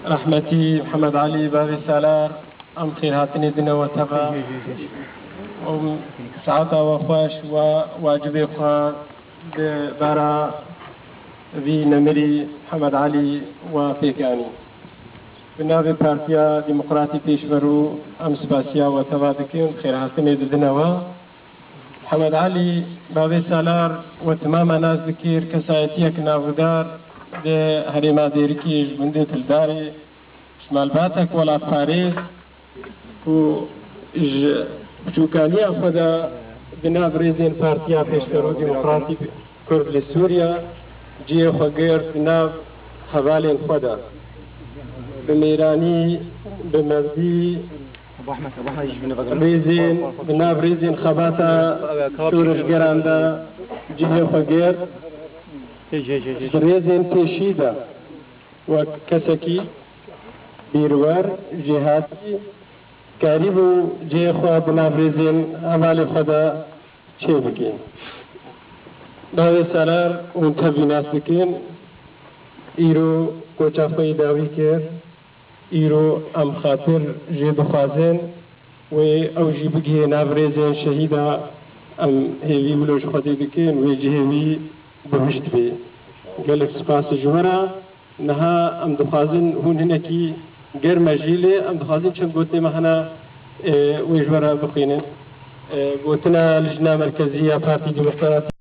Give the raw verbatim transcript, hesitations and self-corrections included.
Rehmetî Mihemed Elî bavê Salar, em xêrhatinê dine we teva. Û saeta we xweş, we wacibê xwe di bara vî nemirî Mihemed Elî we pêk anî. Bi navê Partiya Demokratî Pêşverû em spasiya we teva dikin, xêrhatinê didine we. Mihemed Elî bavê Salar we timama nas dikir, kesayetiyek navdar di herêma Dêrikê ji gundê Tildarê, ji malbatek welatparêz ku ji biçûkaniya xwe de di nav rêzên Partiya Pêşverû Demokratîk Kurd li Sûriye cihê xwe girt di nav hevalên xwe de. Bi mêranî, bi merdî, rêzên, di nav rêzên xebata şoreşgeran de cihê xwe girt. Di rêzên pêşî de wek kesekî bîrwer, jêhatî, karîbû cihê xwe di nav rêzên hevalê xwe de çêbike. Bavê Salar hûn tevî nas dikin, îro koça xwe yî dawî kir. Îro em xatir jê dixwazin, wê ew jî bigihê nav rêzên şehîda. Em hêvî wilo ji Xwedê dikin, wê cihê wî bihişt bê. Gelek spas ji we re. Niha em dixwazin hûn hinekî germ e jî, lê em dixwazin çend gotinê me hene, e, wê ji we re bixwînin. E, gotina Lijna Merkezî ya Partî Demokratîk.